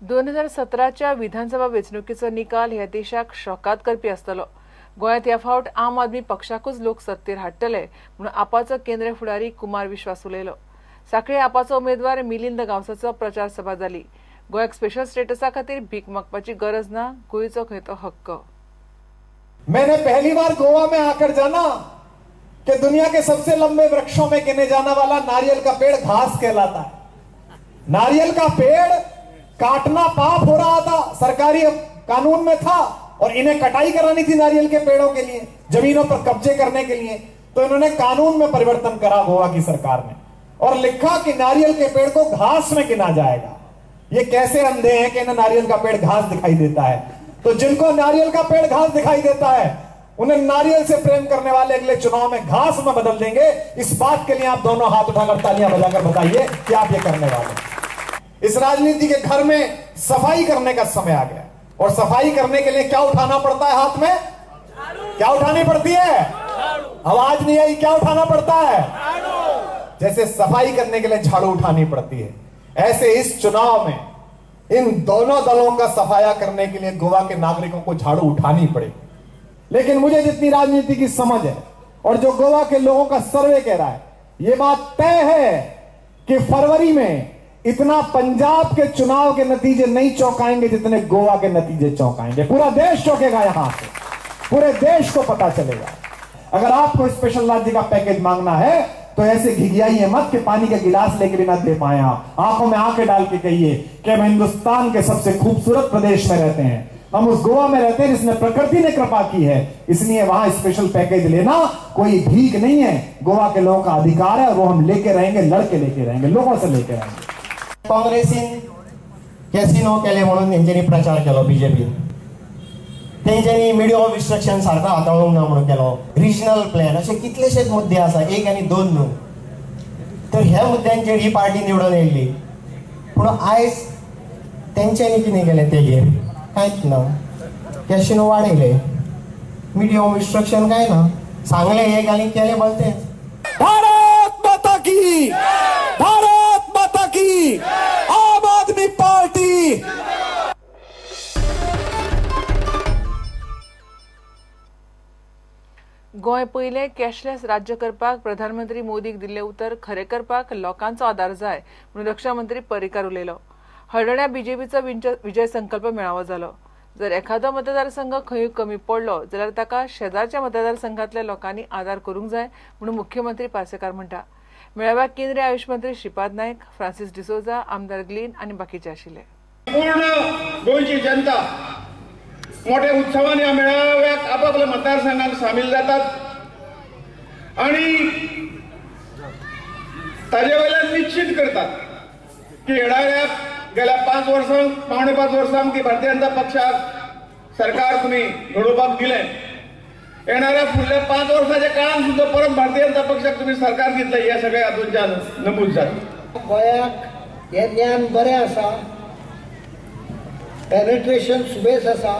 2017च्या विधानसभा वेंचणुकेचो निकाल ह्या देशाक शॉकात करपी आसतलो. गोंयांत ह्या फावट आम आदमी पक्षाकूच लोक सत्तेर हाडटले म्हणून आपाचो केंद्रीय फुडारी कुमार विश्वास उलयलो. साखळे आपाचो उमेदवार मिलिंद गांवसाचो प्रचार सभा जाली. गोंयाक स्पेशल स्टेटसा खातीर भीक मागपाची गरज ना, गोंयचो खंय तो हक्क. मैंने पहली बार गोवा में आकर जाना कि दुनिया के सबसे लंबे वृक्षों में गिने जाने वाला नारियल का पेड़ घास कहलाता है. नारियल का पेड़ काटना पाप हो रहा था, सरकारी कानून में था, और इन्हें कटाई करानी थी नारियल के पेड़ों के लिए, जमीनों पर कब्जे करने के लिए. तो इन्होंने कानून में परिवर्तन करा गोवा की सरकार ने और लिखा कि नारियल के पेड़ को घास में गिना जाएगा. ये कैसे अंधे हैं कि इन्हें नारियल का पेड़ घास दिखाई देता है. तो जिनको नारियल का पेड़ घास दिखाई देता है उन्हें नारियल से प्रेम करने वाले अगले चुनाव में घास में बदल देंगे. इस बात के लिए आप दोनों हाथ उठाकर तालियां बजाकर बताइए कि आप ये करने वाले हैं. इस राजनीति के घर में सफाई करने का समय आ गया. और सफाई करने के लिए क्या उठाना पड़ता है? हाथ में क्या उठानी पड़ती है? आवाज नहीं आई, क्या उठाना पड़ता है? जैसे सफाई करने के लिए झाड़ू उठानी पड़ती है, ऐसे इस चुनाव में इन दोनों दलों का सफाया करने के लिए गोवा के नागरिकों को झाड़ू उठानी पड़ेगी. लेकिन मुझे जितनी राजनीति की समझ है और जो गोवा के लोगों का सर्वे कह रहा है, यह बात तय है कि फरवरी में इतना पंजाब के चुनाव के नतीजे नहीं चौंकाएंगे जितने गोवा के नतीजे चौंकाएंगे. पूरा देश चौंकेगा, यहां से पूरे देश को पता चलेगा. अगर आपको स्पेशल राज्य का पैकेज मांगना है तो ऐसे घिघियाइए मत कि पानी का गिलास लेके भी ना दे पाए आप. आंखों में आंखें डाल के कहिए कि हम हिंदुस्तान के सबसे खूबसूरत प्रदेश में रहते हैं, हम उस गोवा में रहते हैं जिसमें प्रकृति ने कृपा की है, इसलिए वहां स्पेशल पैकेज लेना कोई भीख नहीं है. गोवा के लोगों का अधिकार है और वो हम लेके रहेंगे, लड़के लेके रहेंगे, लोगों से लेके रहेंगे. काँग्रेसीन कॅसिनो केले म्हणून तेंच्यांनी प्रचार केलो, बीजेपीन तेंच्यांनी मिडिया ऑफ डिस्ट्रक्शन सारको हाताळूंक ना म्हणून केलो, रिजनल प्लॅन, अशे कितलेशेच मुद्दे आसा, एक आनी दोन न्हू. तर ह्या मुद्द्यांचेर ही पार्टी निवडून येयल्ली. पूण आयज तेंच्यांनी कितें केलें तेगेर कांयच ना. कॅसिनो वाडयले, मिडिया ऑफ डिस्ट्रक्शन कांय ना, सांगलें एक आनी केलें भलतेंच. भारत माता की, भारत माता की, आम आदमी पार्टी. गोंय पयलें कॅशलेस राज्य करपाक प्रधानमंत्री मोदीक दिल्लें उतर खरें करपाक लोकांचो आदार जाय म्हणून रक्षा मंत्री पर्रीकार उलयलो. हळदण्या बीजेपीचो विजय संकल्प मेळावो जालो. जर एखादो मतदारसंघ खंयूय कमी पडलो जाल्यार ताका शेजारच्या मतदारसंघातल्या लोकांनी आदार करूंक जाय म्हणून मुख्यमंत्री पार्सेकार म्हणटा. मेळाव्याक केंद्रीय आयुष मंत्री श्रीपाद नायक, फ्रांसीस डिसोजा, आमदार ग्लीन आनी बाकीचे आशिल्ले. पूर्ण गोंयची जनता मोठ्या उत्सवान ह्या मेळाव्याक आपापल्या मतदारसंघात सामील जातात आणि ताजे वयल्यान निश्चित करतात की येणाऱ्या गेल्या 5 वर्सांक 4.75 वर्सांक की भारतीय जनता पक्षाक सरकार तुमी घडोवपाक दिलें, येणाऱ्या फुडल्या 5 वर्साच्या काळान सुद्दां परत भारतीय जनता पक्षाक तुमी सरकार दितले हे सगळें हातूंतल्यान नमूद जाता. गोंयाक हें ज्ञान बरें आसा, पेनेट्रेशन सुबेस आसा,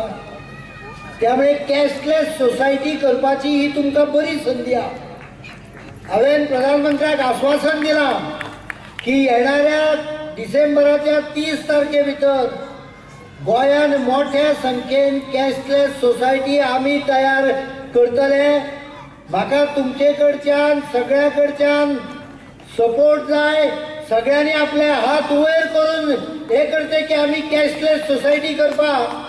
त्यामुळे कॅशलेस सोसायटी करपाची ही तुमकां बरी संदी आसा. हांवें प्रधानमंत्र्याक आश्वासन दिलां की येणाऱ्या डिसेंबराच्या 30 तारखे भितर गोंयान मोठ्या संख्येन कॅशलेस सोसायटी आमी तयार करतले. म्हाका तुमचे कडच्यान सगळ्या कडच्यान सपोर्ट जाय. सगळ्यांनी आपले हात वयर करून हे करचे की आमी कॅशलेस सोसायटी करपाक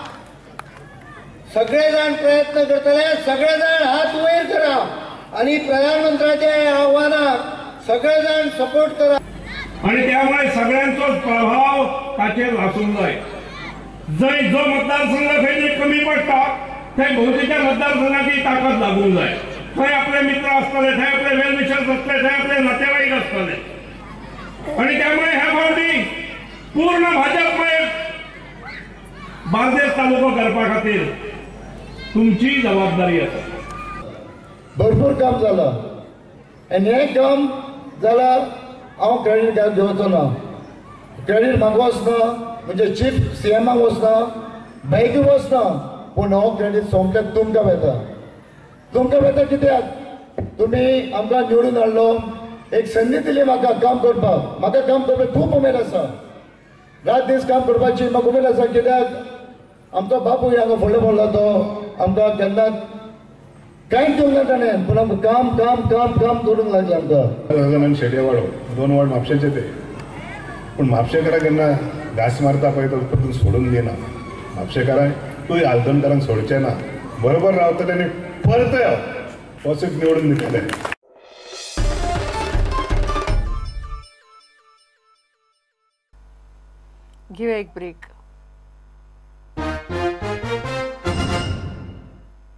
सगळे जाण प्रयत्न करतले. सगळे जाण हात वयर करा आनी प्रधानमंत्र्याच्या आव्हानाक सगळे जाण सपोर्ट करा. आणि त्यामुळे सगळ्यांचोच प्रभाव ताचेर आसूंक जाय. जंय जो मतदारसंघ खंय कमी पडटा थंय भोवतेच्या मतदारसंघाची ताकद लागूंक जाय. थंय आपले मित्र आसतले, थंय आपले वेलविशर्स आसतले, थंय आपले नातेवाईक आसतले. आणि त्यामुळे ह्या फावटी पूर्ण भाजपमय बार्देस तालुको करपा खातीर तुमची जबाबदारी आसा. भरपूर काम जालां आनी हें काम जाल्यार हांव क्रेडीट कार्ड घेवचो ना, क्रेडीट म्हाका वचना, म्हणजे चीफ सीएमाक वचना, बँके वचना, पूण हो क्रेडीट सोमतें तुमकां वता. तुमकां वता कित्याक तुमी आमकां निवडून हाडलो, एक संदी दिली म्हाका काम करपाक. म्हाका काम करपाक खूब उमेद आसा. रात दीस काम करपाची म्हाका उमेद आसा, कित्याक आमचो बापूय हांगा फुडलो पडलो तो आमकां केन्ना कांयच दिवंक ना ताणें, पूण आमकां काम काम काम काम करूंक लागलें आमकां. आनी शेटये वाडो 2 वार्ड म्हापशेचे ते, पूण म्हापशेकारांक केन्ना घास मारता पळय तो परतून सोडून दिना. म्हापशेकारांक तूं आल्दनकारांक सोडचें ना, बरोबर रावतले आनी परत वचून निवडून दितले. घेऊया एक ब्रेक.